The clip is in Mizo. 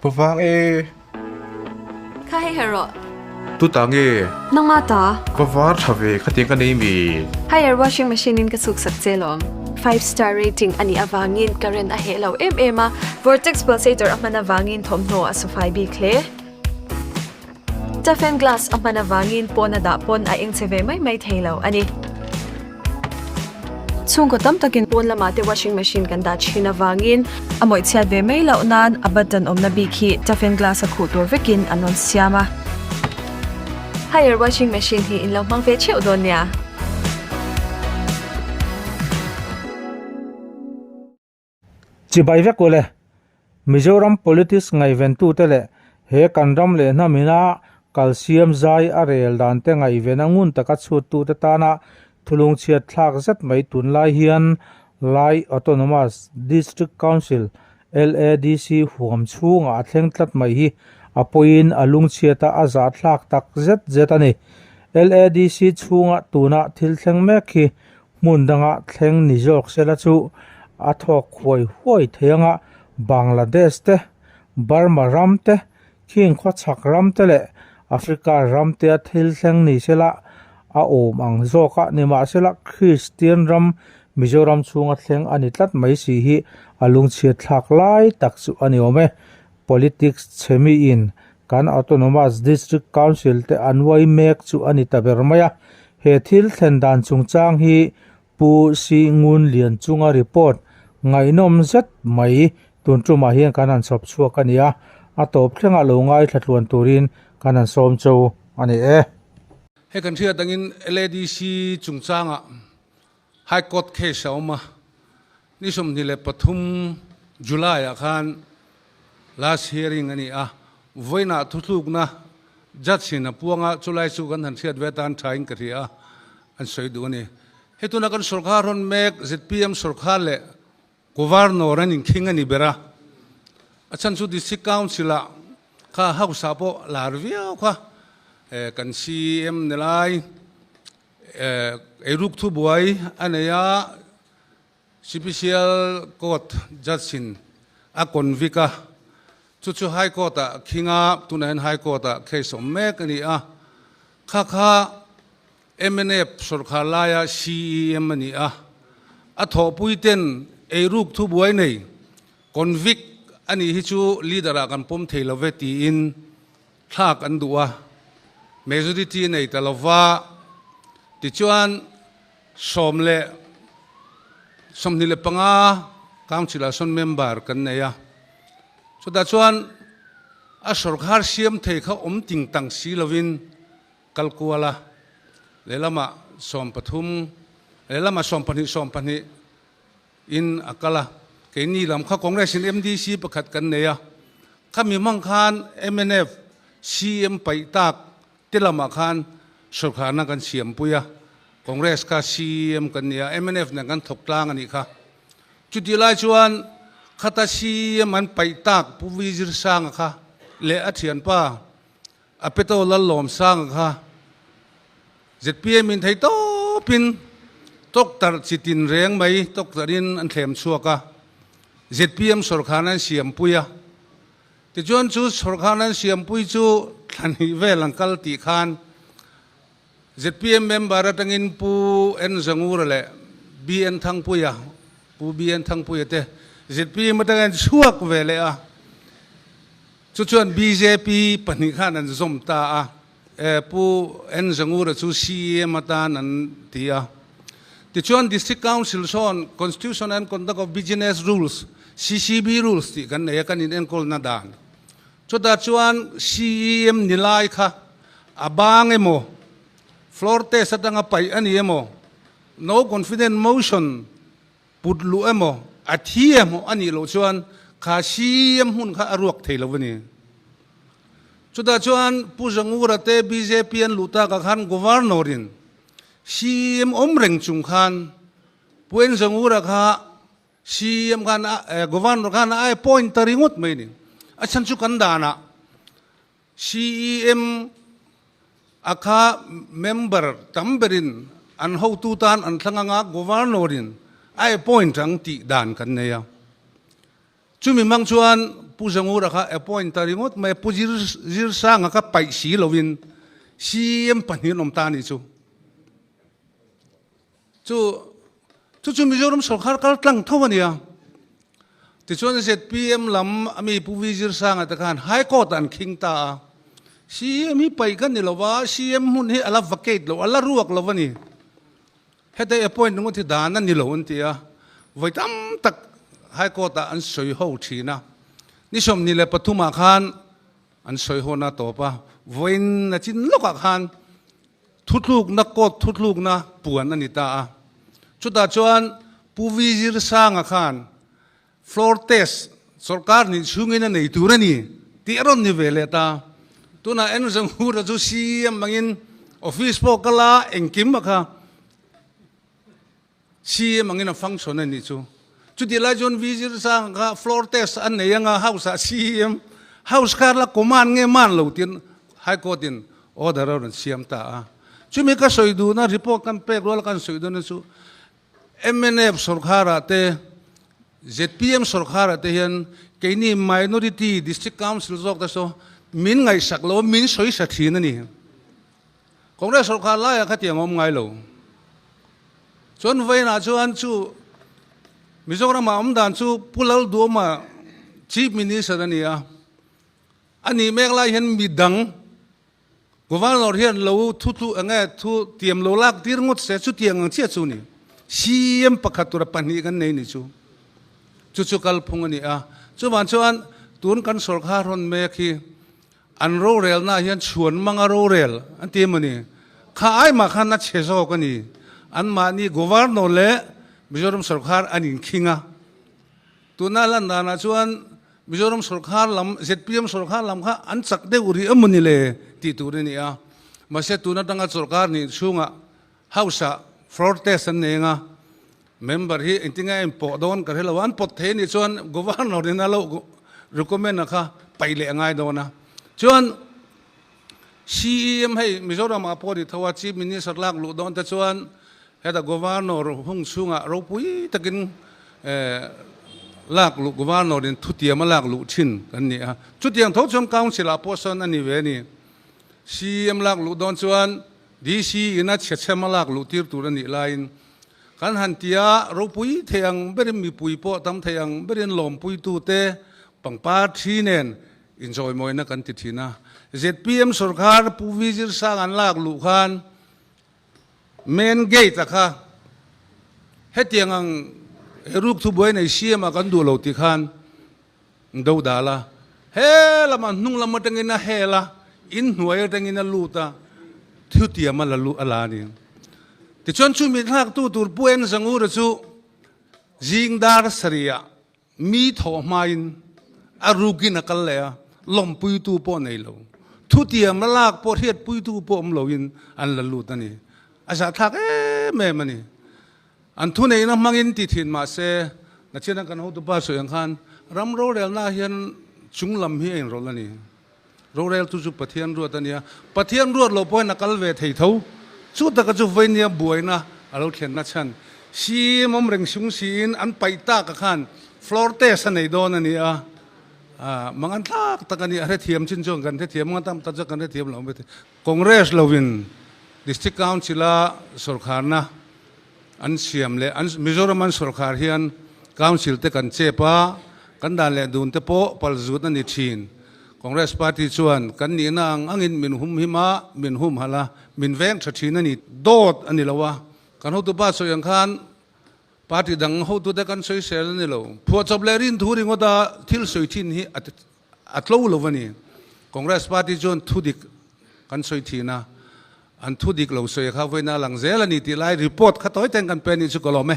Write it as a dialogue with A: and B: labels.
A: Pa vang e.
B: Kha hei her rawh.
A: Tu ta nge?
B: Nangma ta.
A: Va var tha ve khatiang ka nei mi.
B: Haier washing machine in ka chhuk sak che lawm. Five star rating a nih avangin current a heh lo em em a, vortex pulsator a hman avangin thawmhnaw a sufai bik hle. Toughen glass a hman avangin pawn a dah pawn a eng che ve mai mai thei lo a ni. Chhungkaw tam takin pawn lamah te washing machine kan dah thin avangin a mawih chhiat ve mai loh nan a button awmna bik hi toughen glass a khuh tur vekin an rawn siam a. Haier washing machine hi in lo hmang ve theuh dawn nia.
C: Chibai vek ule, Mizoram politics ngaihventute leh he kan ram leh hnamina kalsiam zai a rel dan te ngaihven a ngun taka chhuttute tana thulung chhiat thlak zet mai tunlai hian Lai Autonomous District Council, LADC, huam chhungah a thleng tlat mai hi a pawiin a lungchhiata a zahthlak tak zet zet a ni. LADC chhunga tuna thil thleng mek hi Hmun danga thleng ni zawk sela chu a thawk huai huai thei anga Bangladesh te, Burma ram te, khing khawchhak ram te leh Africa ram te a thil thleng ni sela a awm ang zawk a, nimahsela Kristian ram Mizoram chhunga thleng a ni tlat mai si hi a lungchhiat thlak lai tak chu a ni awm e. Politics chhe miin kan Autonomous District Council te an uai mek chu a ni ta ber mai a. He thil thlen dan chungchang hi Pu Si Ngun Lian chunga report ngaihnawm zet mai tun tumah hian kan han chhawp chhuak a ni a, a tawp thlengah lo ngaithla tluan turin kan han sawm cho a ni e.
D: Hei kan hriat angin LADC chungchangah High Court case a awm a, ni 23 July ah khan last hearing a ni a, vawiinah thuthlukna judge in a puang a, chulai chu kan han hriat ve atan tha in ka hria a, an sawi duh a ni. Hei tuna kan sorkar rawn mek zpm sorkar leh Governor an inkhing a ni ber a, a chhan chu District Council ah kha House ah pawh lar viau kha kan CM ni lai Eiruk thubuai a nei a, Special Court Judge in a convict a, chu chu High Court ah khing a, tunah hian High Court ah case awm mek a ni a, kha kha mnf sawrkhar laia CEM a ni a, a thawhpui ten eiruk thubuai nei convict a nih hi chu leader ah kan pawm thei lo ve tiin thlak an duh a, majority nei ta lova, tichuan 125 Council ah sawn member kan nei a, chutah chuan a sawrkhar siam thei kha awm ting tang si lovin kal kual a, lehlamah 13, lehlamah 12 12 in a kal a, keini lam kha Congress in MDC pakhat kan nei a, khami hmang khan mnf CM paih tak te lamah khan sawrkharna kan siampui a, Congress kha CM kan ni a, mnf nen kan thawk tlang a nih kha. Chutih lai chuan khata CM an paih tak Pu Vizir Sanga kha leh a thianpa a Peto Lallawmsanga kha Zpm in thei tawpin tawktarh chi tin reng mai tawktarhin an thlem chhuak a, zpm sawrkharna an siampui a. Tichuan chu sawrkharna an siampui chu thla hnih vel an kal tih khan zpm member atangin Pu N Zangura leh BN Thangpuia, Pu BN Thangpuia te zpm atangin an chhuak ve leh a. Chu chuan bjp pahnih khan an zawm ta a. Pu N. Zangura chu CEM atan an ti a. Tichuan District Council sawn Constitution and Conduct of Business Rules, CCB Rules, tih kan nei a, kan inenkawlna dan. Chutah chuan CEM ni lai kha a bang emaw, floor test atanga paih a ni emaw, no confidence motion put luh emaw, a thi emaw a nih loh chuan kha CEM hmun kha a ruak thei lo a ni. Chutah chuan Pu Zangura te bjp an luh takah khan Governor in CEM awm reng chung khan Pu N Zangura kha CEM khan Governor khan a appoint ta ringawt mai a ni. A chhan chu kan danah CEM a kha member tam berin an hotu tan an thlang anga Governor in a appoint ang tih dan kan nei a. Chumi hmang chuan Pu Zangura kha appoint ta ringawt mai a, Pu Zirsanga kha paih si lovin CM pahnih an awm ta a nih chu. Chu chu chu Mizoram sorkar kal tlang tho a nia. Tichuan zpm lam a mi Pu V Zirsanga te khan High Court ah an khing ta a. CM hi paih kan ni lo va, CM hmun hi a la vacate lo, a la ruak lo a ni. Heta appoint ringawt hi dan a ni lo an ti a, vawi tam tak High Court ah an sawi ho thin a. Ni 23 ah khan an sawi ho na tawp a, vawiin a chin lawkah khan Thutlukna court thutlukna puan a ni ta a. Chutah chuan Pu Vi Zirsanga khan floor test sorkar nih chhungin a nei tur a ni tih a rawn ni ve leh ta. Tunah N Zanghura chu CM angin office pawh kal a, engkim a kha CM angin a function a nih chu. Chutih lai chuan Vi Zirsanga kha floor test a nei anga house ah CM house kha la command nge man lo tiin High Court in order a rawn siam ta a. Chumi ka sawi duhna report kan pek rual a kan sawi duhna chu mnf sorkharah te zpm sorkharah te hian keini minority district council zawk te saw min ngaihsak lo a min sawi sa thin a ni. Congress sorkar laiah khatiang a awm ngai lo. Chuan vawiinah chuan chu Mizorama awm dan chu Pu Lalduama Chief Minister a ni a, a nih mek lai hian midang Governor hian lo thu tlu eng nge thu tiam lo lak tir ngawt se chutiang ang chiah chu ni. CM pakhat tura pahnih kan nei ni chu. Chu chu kalphung a ni a. Chuvang chuan tun kan sorkar hawn mek hi An rorelna ah hian chhuan manga rorel an ti emaw ni? Kha ai mah khan a chhe zawk a ni. Anmahni Governor leh Mizoram sorkar an inkhing a. Tuna lan danah chuan Mizoram sorkar lam, zpm sorkar lam kha an chak deuh rih emaw ni le tih tur a ni a. Mahse tun atanga sorkar nih chhungah House ah floor test an nei anga member hi engtin nge a inpawh dawn ka hre lo a, an pawt thei anih chuan Governor in a lo recommend a kha paih leh a ngai dawn a. Chuan CEM hei Mizoram ah pawh ni tho a, Chief Minister lak luh dawn te chuan heta Governor hung chhungah ropui takin lak luh Governor in thutiam a lak luh thin kan ni a. Chutiang tho chuan Council ah pawh sawn a ni ve a ni. CEM lak luh dawn chuan DC ina chhe chhem a lak luh tir tur a nih laiin kan han ti a, ropui thei ang berin mipui pawh tam thei ang berin lawmpuitute pangpar thi nen inchawimawina kan ti thin a. Zpm sorkar Pu V Zirsang an lak luh khan main gate a kha hetiang ang ruk thubuai nei siam a kan duh lo ti khan Do dal a, he lamah hnung lam atangin a hel a, in hnuai atangin a lut a, thutiam a la luh a la a ni. Tichuan chumi thlaktu tur Pu En Zangura chu zing dar sarihah mi thawh hmain a rukin a kal leh a, lawmpuitu pawh nei lo, thutiam a lak pawh hriatpuitu pawh awm loin an la lut a ni. A zahthlak em em a ni. An thuneihna hmangin ti thin mah se, Nathiana kan hotupa sawi ang khan ram rorelna hian chung lam hi a inrawlh a ni. Roreltu chu Pathian ruat a nia. Pathian ruat loh pawhin a kal ve thei tho. Chu taka chu veinia buaina a lo thlenna chhan. CM awm reng sung siin an paih tak a khan floor test a nei dawn a ni a. Mangan thlak tak a ni. A hrethiam chin chuan kan hrethiam ang a, tam tak chuan kan hrethiam lo ang bete. Congress lovin District Council-a sawrkharna an siam leh an Mizoram an sawrkhar hian Council te kan chep a, kan dan leh dun te pawh palzut a ni thin. Congress Party chuan kan nihna ang angin min humhim a, min humhalh a, min veng tha thin a ni. Dawt a ni lo a, kan hotupa sawi ang khan party dang hotute kan sawisel a ni lo. Phuahchawp leh rinthu ringawta thil sawi thin hi a A tlo lo a ni. Congress party chuan thu dik kan sawi thin a, an thu dik lo sawi kha vawiin a lang zel a ni tih lai report kha tawi ten kan pe a nih chu ka lawm e.